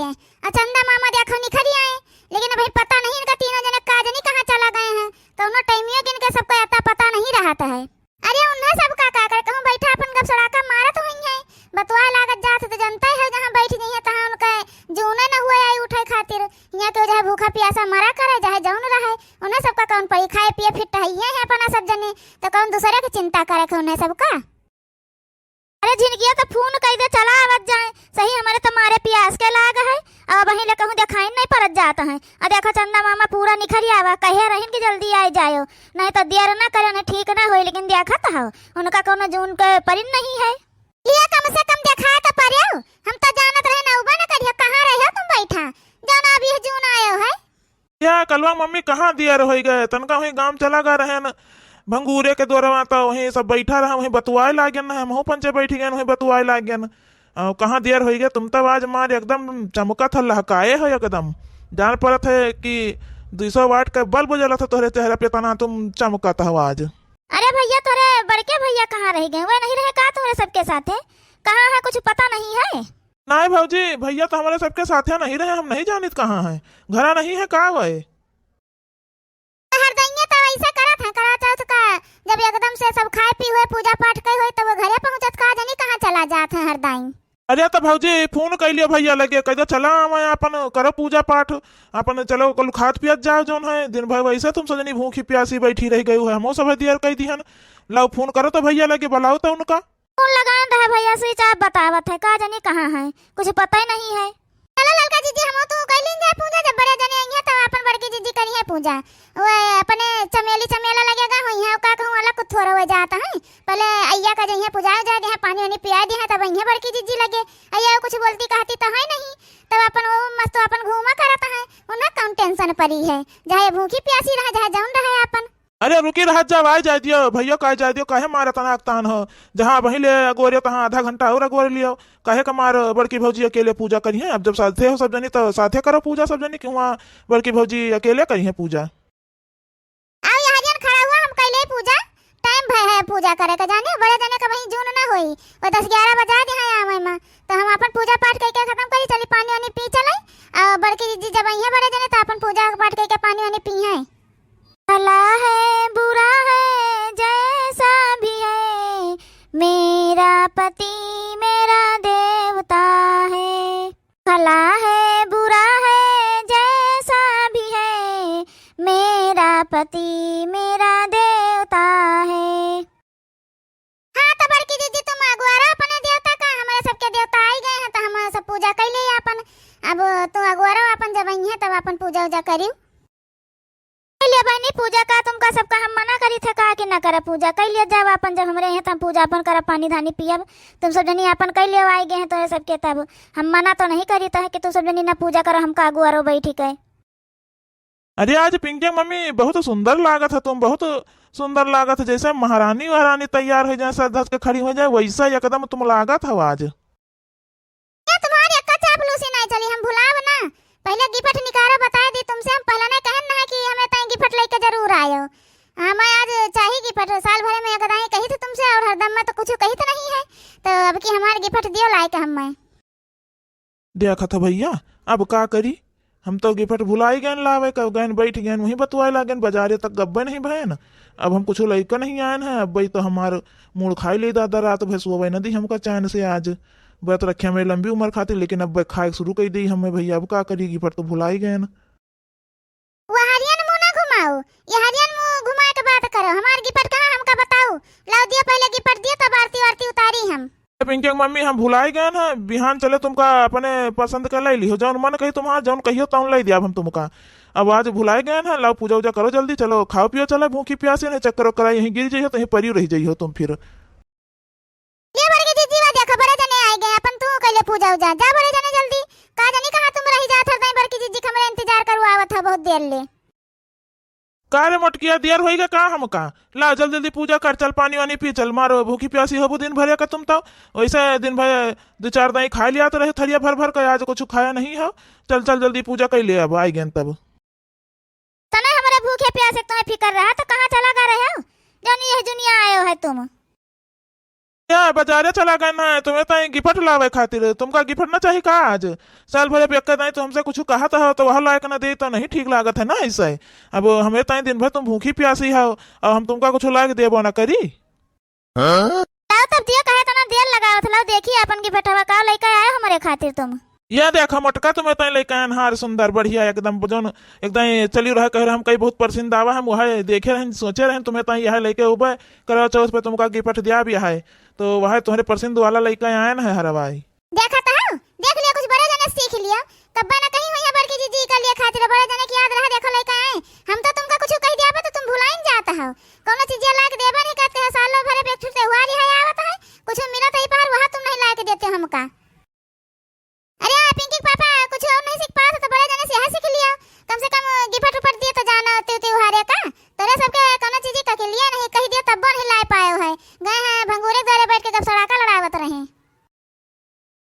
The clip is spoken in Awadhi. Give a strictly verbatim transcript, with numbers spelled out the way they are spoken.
अउर चंदा मामा देखो निखरि आए, लेकिन अबहीं पता नहीं इनका तीनों जने का जनी कहाँ चला गए हैं। कउनो टाइमियो के इनके सबका अता पता नहीं रहत है। अरे उन्हें सबका का करे, कहूँ बैठा अपन गप सड़ाका मारत हुई है, बतुआए लागत जात है तो जनते है जहाँ बैठ गई है तहाँ उनका जूने न हुए आई उठे खातिर। हियाँ के चाहे भूखा पियासा मरा करे चाहे जौन रहे, उन्हें सबका कौन पड़ी, खाए पिए फिट है, ये है अपना सब जने, तो कौन दूसरे की चिंता करे के उन्हें सबका। अरे झिनकिया तो फोन कइ दे, चला आवत जाए। सही हमरे तो मारे पियास के लाग है, अब अबहीं ले कहूँ देखाइन नहीं परत जात है। अ देखो चंदा मामा पूरा निखरि आवा, कहे रहिन कि जल्दी आइ जायो, नहीं तो देर ना करे, नहीं ठीक ना होई। लेकिन देखत हो उनका कउनो जून के परिन नहीं है। लिए कम से कम देखाए तो परेउ, हम तो जानत रहे ना उबा ना करियो, कहाँ रहे हो तुम बैठा, जौन अबहीं जून आयो है। या कलवा मम्मी कहाँ देर होइ गए, तनका वहीं गाँव चला गए रहेन, भंगूरे के दोरवा, तो वहीं सब बैठा रहा, वहीं बतुआए लागेन, हमहूँ पंचे बैठ गएन, वहीं बतुआए लागेन। अ, कहाँ देर होइ गए, तुम तो आज मार एकदम चमकत हो, लहकाए हो एकदम। जान परत है कि दुई सौ वाट के बल्ब जलत है तोहरे चेहरा पे, तना तुम चमकत हो आज। अरे भइया, तोहरे बड़के भइया कहाँ रहि गए? वे नहीं रहे का तोहरे सबके साथे? कहाँ है, कुछ पता नहीं है? नाहीं भौजी, भइया तो हमरे सबके साथे नहीं रहे, हम नहीं जानित कहाँ हैं। घरा नहीं है का वे? हरदइया तो वैसे करत हैं, करवा चौथ का जब एकदम से सब खाए पी हुए, पूजा पाठ कइ हुए, तब वो घरे पहुँचत, का जनी कहाँ चला जात हैं हरदइया। अरे तो भौजी फोन कइ लियो भइया लगे, कह दो चला आवे, अपन करो पूजा पाठ, अपन चलो कल खात पियत जाओ जौन है, दिन भर वैसे तुम सजनी भूखी प्यासी बैठी रहि गई है, हमो सब दियर कइ दिहन। लाओ फोन करो तो भइया लगे, बुलाओ तो उनका। फोन लगान रहे भइया, switch off बतावत है, का जानी कहाँ है, कुछ पता ही नहीं है। चलो ललका जीजी, हमहू तू कइ लीन जाए पूजा, जब बड़े जने अइहें तब अपन बड़की जीजी करिहें पूजा। वो अपने चमेली चमेला लगेगा हुइहें, का कहूँ अलग कुछ थोड़ा हो जात है। पहले अइया का जइहें पूजा हो जाए, देहें पानी वानी पिया देहें, तब अइहें बड़की जीजी लगे। अइया कुछ बोलती कहती तो है नहीं, तब अपन वो मस्त अपन घूमा करत है, उन्हें कौन tension परी है, चाहे भूखी प्यासी रहे, चाहे जौन रहे अपन। अरे रुकी रहत जाओ, आइ जाए दियो, भइया का आइ जाए दियो, काहे मारा तना अकतान हो? जहाँ वहीं ले अगोरे, तहाँ आधा घंटा और अगोर लियो। काहे का मार बड़की भौजी अकेले पूजा करिहें? अब जब साथे हो सब जनी, तो साथे करो पूजा सब जनी, कि हुआँ बड़की भौजी अकेले करिहें पूजा? आओ यहाँ जन खड़ा हुआ, हम कइले पूजा, time भय है पूजा करे का, जाने बड़े जने का वहीं जून ना होई, वो दस ग्यारह बजा दे हैं आवे में, तो हम अपन पूजा पाठ कइके खतम करी, चली पानी वानी पी चले, और बड़की जीजी जब अइहें बड़े जने, तो अपन पूजा पाठ कइके पानी वानी पी हैं। भला है, बुरा है, जैसा भी है, मेरा पति मेरा देवता है। भला है, बुरा है, जैसा भी है, मेरा पति मेरा देवता है। हाँ, तो बड़की जीजी, तुम अगुआरा अपने देवता का, हमरे सबके देवता आइ गए हैं, तो हम सब पूजा कइ ले अपन। अब तू अगुआरा अपन जब अइहें, तब अपन पूजा उजा करियो। कइ लिया बहिनी पूजा का, तुमका सबका हम मना करी थे का कि ना करा पूजा? कइ लिया जाओ अपन, जब हमरे यहाँ तो हम पूजा अपन करब, पानी धानी पियब। तुम सब जनी अपन कइ लियो, आइ गए हैं तोरे सबके, तब हम मना तो नहीं करी थे कि तुम सब जनी ना पूजा करो, हमका अगुआरो बैठी के। अरे आज पिंकी मम्मी बहुत सुंदर लागत है तुम, बहुत सुंदर लागत है, जैसे महारानी वहरानी तैयार होइ जाए, सज धज के खड़ी होइ जाए, वैसा एकदम तुम लागत हो आज। ए, तुम्हारी अक्का चापलूसी नहीं चली, हम भुलाव ना। पहले गिफ्ट निकारो, बताए दी तुमसे, हम पहले नहीं कहन ना कि हमें ताई गिफ्ट लेके जरूर आयो। हमें आज चाही गिफ्ट, साल भरे में एक दाई कही थी तुमसे, और हरदम में तो कुछ कही तो नहीं है, तो अब की हमारे गिफ्ट दियो लाए के हमें। देखत हो भइया, अब का करी, हम तो गिफ्ट भुलाई गएन लावे, कब गएन बैठ गएन, वहीं बतुआए लागेन, बजारे तक गब्बे नहीं भएन। अब हम कुछ लइका नहीं आएन है, अब तो हमार मूड़ खाई ले दादा, रात भर सोवे न दी हमका चैन से। आज व्रत रखे हमें लंबी उम्र खातिर, लेकिन अब खाए शुरू कर दी हमें भइया, अब का करी, गिफ्ट तो भुलाई गएन। वहरियन मुँह ना घुमाओ, ये हरियन मुँह घुमाए के बात करो, हमार गिफ्ट कहाँ हमका बताओ, लाओ दियो पहले गिफ्ट दियो, तब आरती वारती उतारी हम। पिंकी के मम्मी, हम भुलाए गएन है, बिहान चले तुमका अपने पसंद का लै लिहो, जौन मन कही तुम्हार, जौन कहियो तौन लै दियाब हम तुमका। अब आज भुलाए गएन है, लाओ पूजा उजा करो जल्दी, चलो खाओ पियो, चलो भूखी प्यासी नहीं चक्कर ओकरा यहीं गिर जइहो, तहीं परी रह जइहो तुम फिर। ले बड़की जीजी, वा देखो बड़े जने आइ गए, अपन तू कइले पूजा उजा, जा बड़े जने जल्दी, का जानी कहाँ तुम रहि जात हरदई बड़की जीजी, हमरे इंतजार करू आवत है बहुत देर ले। का रे मोटकिया, देर होइगा का हमका? ला, जल्दी जल्दी पूजा कर, चल पानी वानी पी, चल, मारो भूखी प्यासी होबू दिन भर का तुम तो। वैसे दिन भर दो चार दाई खा लिया तो रहे थरिया भर भर का, आज कुछ खाया नहीं हो। चल, चल, जल्दी पूजा कर ले, अब आइ गएन तब। तने हमरे भूखे प्यासे तुम्हें फिकर रहा तो कहाँ चला गा रहे हो, जौन यह जुनिया आयो है तुम? या बाजारे चला गए ना, तुम्हें ताई गिफ्ट लावे खातिर। तुमका गिफ्ट ना चाही का आज? साल भरे पे एक दाई तो हमसे कुछ कहत हो तो वह लायक ना दे तो नहीं ठीक लागत है ना ऐसे। अब हमें ताई दिन भर तुम भूखी प्यासी हो, अब हम तुमका कुछ लायक देबो ना करी। लाओ तब दियो, काहे तना देर लगावत, लाओ देखी अपन गिफ्टवा का लइके आए हमरे खातिर तुम। या देखा मोटका, तुम्हें ताई लइके आयन हार सुंदर बढ़िया एकदम, जौन एकदम चली रहा कह रहे हम कई बहुत पसंद आवा, हम वह देखे रहन सोचे रहन तुम्हें ताई यह लइके उबे करवा चौथ पे तुमका गिफ्ट दिया भी है, तो वह तुम्हारे पसंद वाला लइके आयन है हरवाई। देखा तो हो, देख लिया, कुछ बड़े जने सीख लिया। कब्बा ना कहीं हुई है बड़की जीजी के लिए खातिर, बड़े जने की याद रहा, देखो लइके आए। हम तो तुमका कुछ कह दिया बा तो तुम भुलाइन जात हो। कौनो चीजिया लाके देबे नहीं करते हो, सालों भरे पे एक ठो त्योहार ही है आवत है, कुछ मिलत है पर वह तुम नहीं लाके देते हो हमका।